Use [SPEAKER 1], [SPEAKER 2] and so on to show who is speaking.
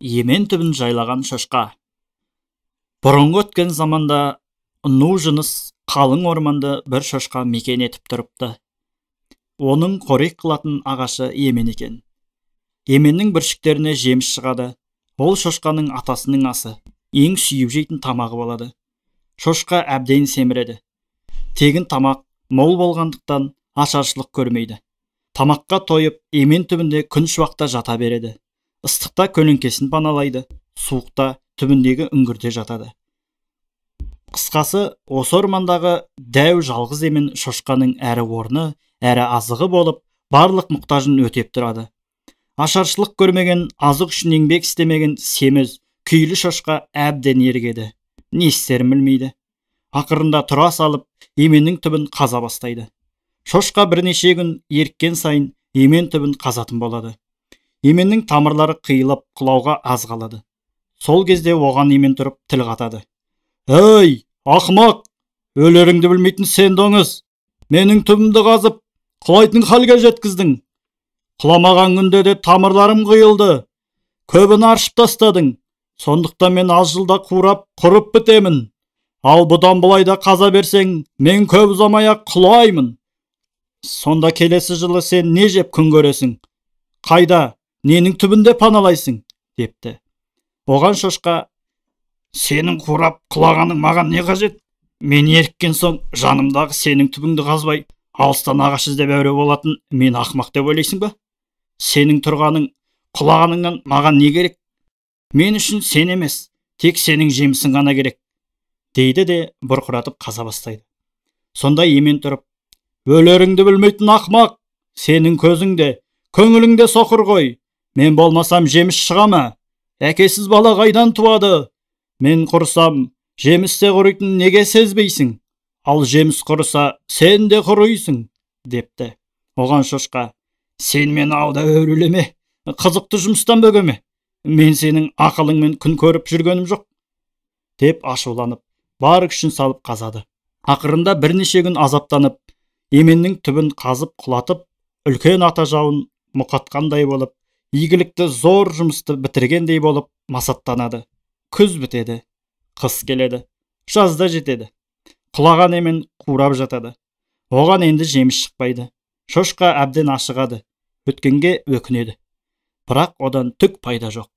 [SPEAKER 1] Емен түбін жайлаған шошқа. Бұрынғы өткен заманда ну жыныс қалың орманды бір шошқа мекен етіп тұрыпты. Оның қорек қылатын ағашы емен екен. Еменнің бүршіктеріне жеміс шығады. Ол шошқаның атасының асы, ең сүйіп жейтін тамағы болады. Шошқа әбден семіреді. Тегін тамақ мол болғандықтан ашаршылық көрмейді. Тамаққа тойып, емен түбінде күн шуақта жата береді. Ыстықта көлеңкесін паналайды, суықта түбіндегі үңгірде жатады. Қысқасы, осы ормандағы дәу жалғыз емен шошқаның әрі орны, әрі азығы болып, барлық мұқтажын өтеп тұрады. Ашаршылық көрмеген, азық үшін еңбек істемеген семіз, күйлі шошқа әбден ерігеді. Не істерін білмейді. Ақырында тұра салып, еменнің түбін қаза бастайды. Шошқа бірнеше күн еріккен сайын емен түбін қазатын болады. Еменнің тамырлары қиылып, құлауға аз қалады. Сол кезде оған емен тұрып тіл қатады. «Ей, ақымақ, өлеріңді білмейтін сен доңыз, менің түбімді қазып, құлайтын халге жеткіздің. Құламаған күнде де тамырларым қиылды, көбін аршып тастадың. Сондықтан мен аз жылда қурап, құрып бітемін. Ал бұдан былай да қаза берсең, мен көп ұзамай-ақ құлаймын. Сонда келесі жылы сен не жеп күн көресің? Қайда, ненің түбінде паналайсың?» депті. Оған шошқа: «Сенің қурап құлағаның маған не қажет? Мен еріккен соң жанымдағы сенің түбіңді қазбай, алыстан ағаш іздеп әуре болатын мен ақымақ деп ойлайсың ба? Сенің тұрғаның, құлағаныңнан маған не керек? Мен үшін сен емес, тек сенің жемісің ғана керек», дейді де бұрқыратып қаза бастайды. Сонда емен тұрып: «Өлеріңді білмейтін ақымақ, сенің көзің де, көңілің де соқыр ғой. Мен болмасам жеміс шыға ма? Әкесіз бала қайдан туады? Мен құрысам, жеміс те құритын неге сезбейсің? Ал жеміс құрыса, сен де құрисың», депті. Оған шошқа: «Сен мені алда әурелеме, қызықты жұмыстан бөгеме. Мен сенің ақылыңмен күн көріп жүргенім жоқ», деп ашуланып, бар күшін салып қазады. Ақырында бірнеше күн азаптанып, еменнің түбін қазып құлатып, үлкен ата жауын мұқатқандай болып, игілікті зор жұмысты бітіргендей болып масаттанады. Күз бітеді, қыс келеді, жаз да жетеді. Құлаған емен қурап жатады. Оған енді жеміс шықпайды. Шошқа әбден ашығады, өткенге өкінеді. Бірақ одан түк пайда жоқ.